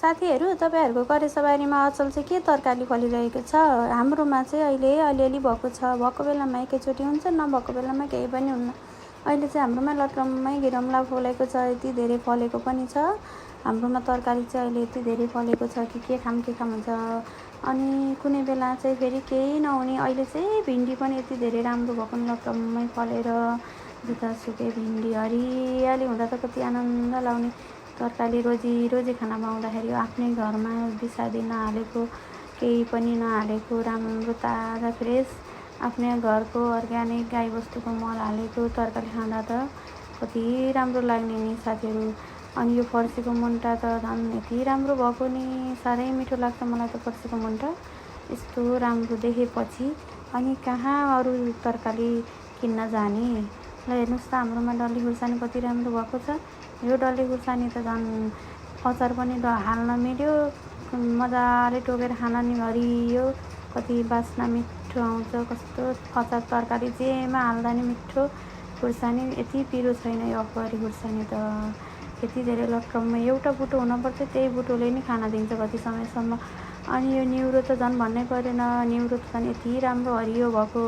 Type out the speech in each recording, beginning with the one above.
साथीहरू, तपाईँहरूको करेसाबारीमा अचल चाहिँ के तरकारी फलिरहेको छ? हाम्रोमा चाहिँ अहिले अलिअलि भएको छ। भएको बेलामा एकैचोटि हुन्छ, नभएको बेलामा केही पनि हुन्न। अहिले चाहिँ हाम्रोमा लटरम्मै घिरम्ला फलेको छ, यति धेरै फलेको पनि छ। हाम्रोमा तरकारी चाहिँ अहिले यति धेरै फलेको छ कि के खाम हुन्छ। अनि कुनै बेला चाहिँ फेरि केही नहुने। अहिले चाहिँ भिन्डी पनि यति धेरै राम्रो भएको नि, लटरम्मै फलेर जतासुकै भिन्डी हरियाली हुँदा त कति आनन्द लाउने। तरकारी रोजी खाना पाउँदाखेरि आफ्नै घरमा बिसादी नहालेको, केही पनि नहालेको, राम्रो ताजा फ्रेस आफ्नै घरको अर्ग्यानिक गाईबस्तुको मल हालेको तरकारी खाँदा त कति राम्रो लाग्ने नि साथीहरू। अनि यो फर्सीको मुन्टा त झन् यति राम्रो भएको नि, साह्रै मिठो लाग्छ मलाई त फर्सीको मुन्टा यस्तो राम्रो देखेपछि। अनि कहाँ अरू तरकारी किन्न जाने। ल हेर्नुहोस् त, हाम्रोमा डल्ले खुर्सानी कति राम्रो भएको छ। यो डल्ले खुर्सानी त झन् अचार पनि हाल्न मिल्यो, मजाले टोकेर खान नि हरियो, कति बास्ना मिठो आउँछ। कस्तो अचार तरकारी जेमा हाल्दा नि मिठो। खुर्सानी यति पिरो छैन यो अकबरी खुर्सानी त, यति धेरै लटरम्मै एउटा बुटो हुनुपर्छ, त्यही बुटोले नि खाना दिन्छ कति समयसम्म। अनि यो निउरो त झन् भन्नै परेन, निउरो त झन् यति राम्रो हरियो भएको,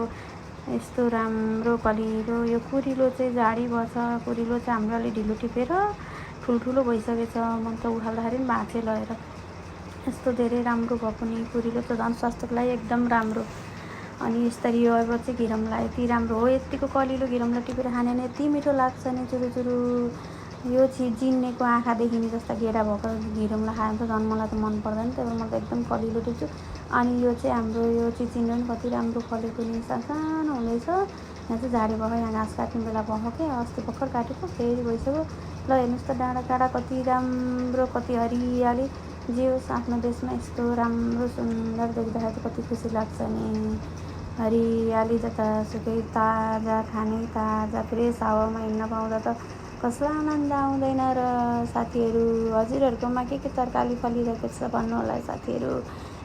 यस्तो राम्रो कलिलो। यो कुरिलो चाहिँ झाडी भएछ, कुरिलो चाहिँ हाम्रो अलि ढिलो टिपेर ठुल्ठुलो भइसकेछ। मन त उखाल्दाखेरि पनि भाँचे लगेर, यस्तो धेरै राम्रो भएको नि। कुरिलो त झन् स्वास्थ्यको लागि एकदम राम्रो। अनि यसरी यो अब चाहिँ घिरम्ला यति राम्रो हो, यतिको कलिलो घिरम्ला टिपेर खाने नि यति मिठो लाग्छ नि, चुरुचुरु। यो जिन्नेको आँखा देखिने जस्ता गेडा भएको घिरम्ला खानु त झन् मलाई त मन पर्दैन, त्यही भएर म त एकदम कलिलो टिप्छु। अनि यो चाहिँ हाम्रो यो चिचिन्डो नि कति राम्रो फलेको नि, सानो हुँदैछ। यहाँ चाहिँ झाडी भएको, यहाँ घाँस काट्ने बेला भएको के, अस्ति भर्खर काटेको फेरि भइसक्यो। ल हेर्नुहोस् त, डाँडा काँडा कति राम्रो, कति हरियाली। जे होस्, आफ्नो देशमा यस्तो राम्रो सुन्दर देख्दाखेरि कति खुसी लाग्छ नि। हरियाली जतासुकै, ताजा खाने, ताजा फ्रेस हावामा हिँड्न पाउँदा त कसलाई आनन्द आउँदैन र साथीहरू। हजुरहरूकोमा के तरकारी फलिरहेको छ भन्नु होला साथीहरू।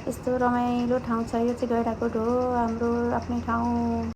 यस्तो रमाइलो ठाउँ छ, यो चाहिँ गैँडाकोट हो, हाम्रो आफ्नै ठाउँ।